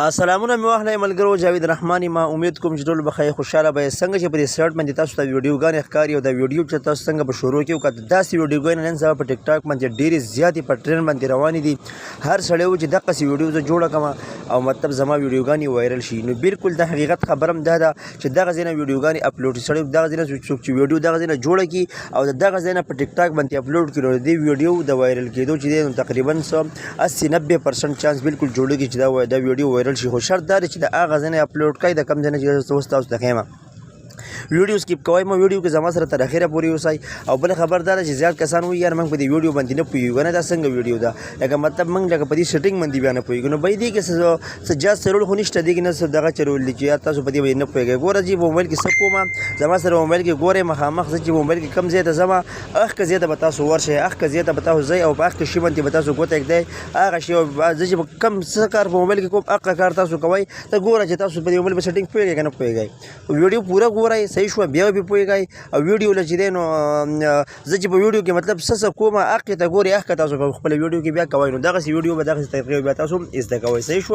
سلامونه مې واخلئ ملګرو، جاوید رحمان ما امید کوم چې ټول به ښه خوشاله به یې. څنګه چې په دې سایټ باندې تاسو ته ویډیوګانې ښکاري او دا ویډیو چې تاسو څنګه په شروع کې وکړه، داسې ویډیوګانې نن سبا په ټیک ټاک باندې ډېرې زیاتې په ټرینډ باندې روانې دي. هر سړی و چې دقسې ویډیو زه جوړه کړم او مطلب زما ویډیوګانې وایرل شي. نو بالکل د حقیقت خبره هم دا ده چې دغه ځای نه ویډیوګانې اپلوډ شي، سړی دغه ځای نه څوک چې ویډیو دغه ځای نه جوړه کړي او د دغه ځای نه په ټیک ټاک باندې اپلوډ کړي، نو د دې ویډیو د وایرل کېدو چې دی نو تقریبا څه 80-90% چانس بالکل جوړیږي چې دا ویډیو وایرل شي. خو شرط دا دی چې د هغه ځای نه اپلوډ کړئ د کوم ځای نه چې اوس تاسو ته ښیم. ویډیو سکیپ کوئ مو، ویډیو کې زما سره تر اخره پورې اوسئ. او بل خبر دا ده چې زیات کسان وایي یار موږ په دې ویډیو باندې نه پوهیږو، نه دا څنګه ویډیو ده، لکه مطلب موږ لکه په دې سیټینګ باندې بیا نه پوهیږو. نو به دې کې څه جاز چلول خو نشته، دې کې نه څه دغه چلول دي چې یار تاسو په دې باندې نه پوهیږئ. ګوره چې موبایل کې څه کومه، زما سره موبایل کې ګورئ مخامخ زه چې موبایل کې کوم ځای ته ځم، اخ که ځای ته به تاسو ورشئ، اخ که ځای ته به تاسو ځئ او په اخ کې شي باندې به تاسو ګوته ږدئ هغه شی. زه چې کوم څه کار په موبایل کې کوم هغه کار تاسو کوئ. ته ګوره چې تاسو په دې موبایل په سیټینګ پوهیږئ که نه پوهیږئ. ویډیو پوره ګورئ، صحیح شو، بیا به پوهیږئ. او ویډیو له چې دی نو زه چې په ویډیو کې مطلب څه څه کوم هغه ته ګورئ، هغه تاسو په خپله ویډیو کې بیا کوئ. نو دغسې ویډیو به دغسې طریقې بیا تاسو زده کوئ. صحیح شو،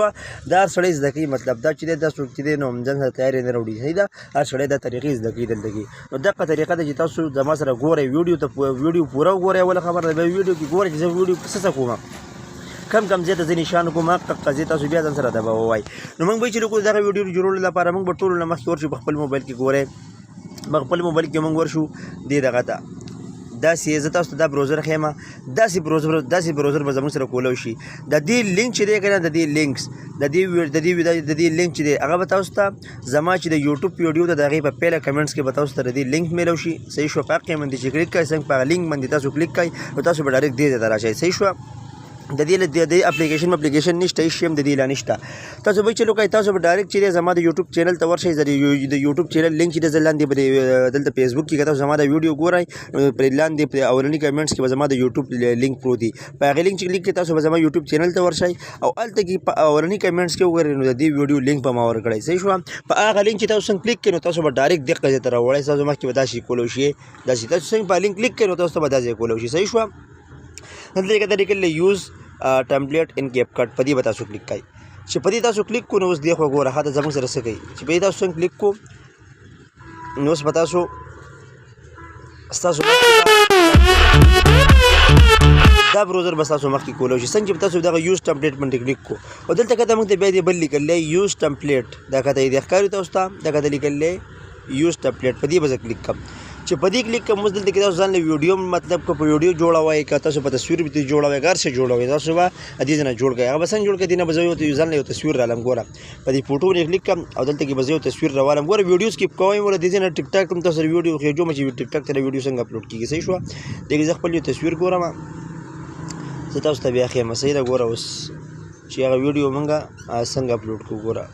دا هر سړی زده کوي. مطلب دا چې دی تاسو چې دی نو ځان سره تیارې نه راوړي. صحیح ده، هر سړی دا طریقې زده کوي دلته کې. نو دغه طریقه ده چې تاسو زما سره ګورئ، ویډیو ته ویډیو پوره وګورئ. اوله خبره ده بیا ویډیو کې ګورئ چې زه ویډیو څه څه کوم، کم کم ځای ته زه نشان کوم، هغه قضیه تاسو بیا ځان سره ده به ووایئ. نو موږ به چې وکړو دغه ویډیو جوړولو لپاره موږ به ټولو نه مخکې ورشو په خپل موبایل کې. ګورئ، په خپل موبایل کې موږ ورشو دې دغه ته. داسې زه تاسو ته دا بروزر ښیم، داسې بروزر به زموږ سره کولو شي. د دې لینک چې دی که نه، د دې لینکس د دې لینک چې دی هغه به تاسو ته زما چې د یوټیوب ویډیو ده د هغې په پیله کمنټس کې به تاسو ته د دې لینک میلو شي. صحیح شو، په هغې باندې چې کلیک کړئ، څنګه په هغه لینک باندې تاسو کلیک کړئ نو تاسو به ډایرکټ دې ځای ته راشئ. صحیح شو، د دې اپلیکیشن نشته، هیڅ شی هم د دې لا نشته. تاسو به چلو کوئ، تاسو به ډایرکټ چې زما د یوټیوب چینل ته ورشئ. د یوټیوب چینل لینک چې زه لاندې په دلته فیسبوک کې تاسو زما د ویډیو ګورئ، پر لاندې په اولني کمنټس کې به زما د یوټیوب لینک پروت دی. په هغه لینک چې کلیک کړئ تاسو به زما یوټیوب چینل ته ورشئ او هلته کې په اولني کمنټس کې وګورئ نو د دې ویډیو لینک به ما ورکړی. صحیح شو، په هغه لینک چې تاسو څنګه کلیک کړئ نو تاسو به ډایرکټ دې قضیې ته راوړی. تاسو مخکې به داسې کولو شي، داسې تاسو څنګه په لینک کلیک کړئ نو تاسو ته به داسې کولو شي. صحیح شو، دلته کې لیکل یوز ټمپلیټ ان کیپ کټ، په دې به تاسو کلیک کړئ. چې په دې تاسو کلیک کو نو اوس دې خو ګوره هغه زموږ سره څه کوي. چې په دې تاسو څنګه کلیک کو نو اوس به ستاسو دا بروزر به تاسو مخکې کولو شي. څنګه چې تاسو دغه یوز ټمپلیټ باندې کلیک کو او دلته کته موږ ته بیا دې بل لیکل یوز ټمپلیټ، دا کته دې ښکاري تاسو ته، دا کته لیکل یوز ټمپلیټ، په دې به زه کلیک کوم. چې په دې کلیک کوم اوس دلته کې تاسو ځان له ویډیو مطلب که په ویډیو جوړوئ، که تاسو په تصویر به جوړوئ، هر څه جوړوئ تاسو به دې نه جوړ کړئ. هغه به څنګه جوړ کړئ؟ دې نه به زه یو ځان له یو تصویر رالم. ګوره په دې فوټو باندې کلیک کوم او دلته کې به زه یو تصویر راوالم. ګوره ویډیو سکیپ کوئ، ګوره دې نه ټیک ټاک هم تاسو سره ویډیو خېجوم چې ټیک ټاک ته ویډیو څنګه اپلوډ کېږي. صحیح شوه، دې کې زه خپل یو تصویر ګورم، زه تاسو ته بیا ښیم. صحیح ده، ګوره اوس چې هغه ویډیو مونږ څنګه اپلوډ کړو. ګوره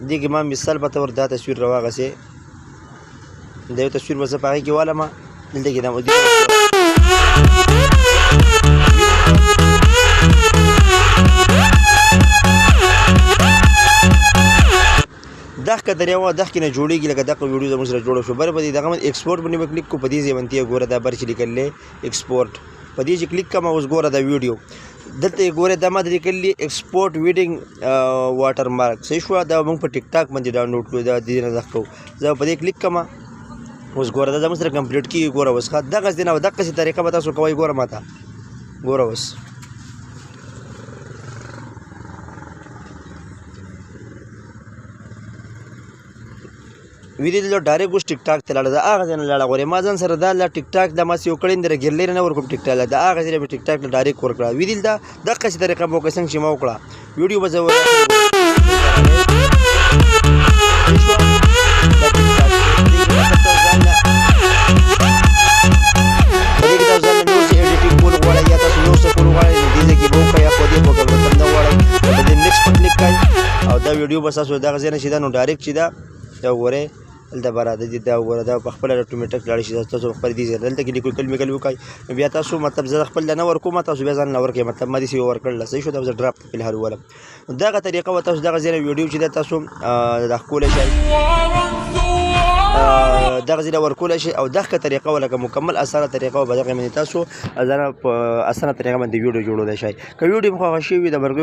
دې کې ما مثال په تور دا تصویر راواغسې، دا یو تصویر به زه په هغې کې والم. دلته کې دا دغه درې و دغه نه جوړیږي، لکه دغه ویډیو زموږ سره جوړه شو. بر په دې دغه ایکسپورټ باندې به کلیک کو. په دې ځای باندې ګوره دا بر چې لیکل ایکسپورټ، په دې چې کلیک کوم اوس ګوره دا ویډیو دلته یې ګوره دا ما د لیکلي ایکسپورټ ویډینګ واټر مارک. صحیح شو، دا موږ په ټیک ټاک باندې ډاونلوډ کړو، دا دې نه دغه کوو. زه په دې کلیک کوم اوس ګوره دا زموږ سره کمپلیټ کیږي. ګوره اوس ښه دغه ځای نه دغسې طریقه به تاسو کوئ. ګوره ماته ګوره اوس ویدې دلته ډایرکټ اوس ټیک ټاک ته لاړه، دا هغه ځای نه لاړه. غورې ما ځان سره دا لا ټیک ټاک دا ما سیو کړی دی، ګیرلې نه ورکوم ټیک ټاک، دا هغه ځای به ټیک ټاک له ډایرکټ ورکړه. ویدې دا دقسې طریقه به وکړه څنګه چې ما وکړه ویډیو به زه او دا ویډیو به تاسو دغه ځای نه چې دا نو ډایرکټ چې دا دا وګورئ دلته به راته دي، دا وګوره دا په خپله اتوماتیک لاړ شي. تاسو خپل دي دلته کې لیکل میکل وکړئ، بیا تاسو مطلب زه خپل نه ورکوم، تاسو بیا ځان نه ورکوئ. مطلب ما دې ورکړل. صحیح شو، دا زه ډراپ په الحال ولم. دغه طریقه و تاسو دغه ځای ویډیو چې دا تاسو د ښکلی شئ دغه ځای ورکول شي. او دغه طریقه ولکه مکمل اسانه طریقه و، په دغه باندې تاسو ځان په اسانه طریقه باندې ویډیو جوړولی شئ. که ویډیو مو خوښه شوې وي د مرګ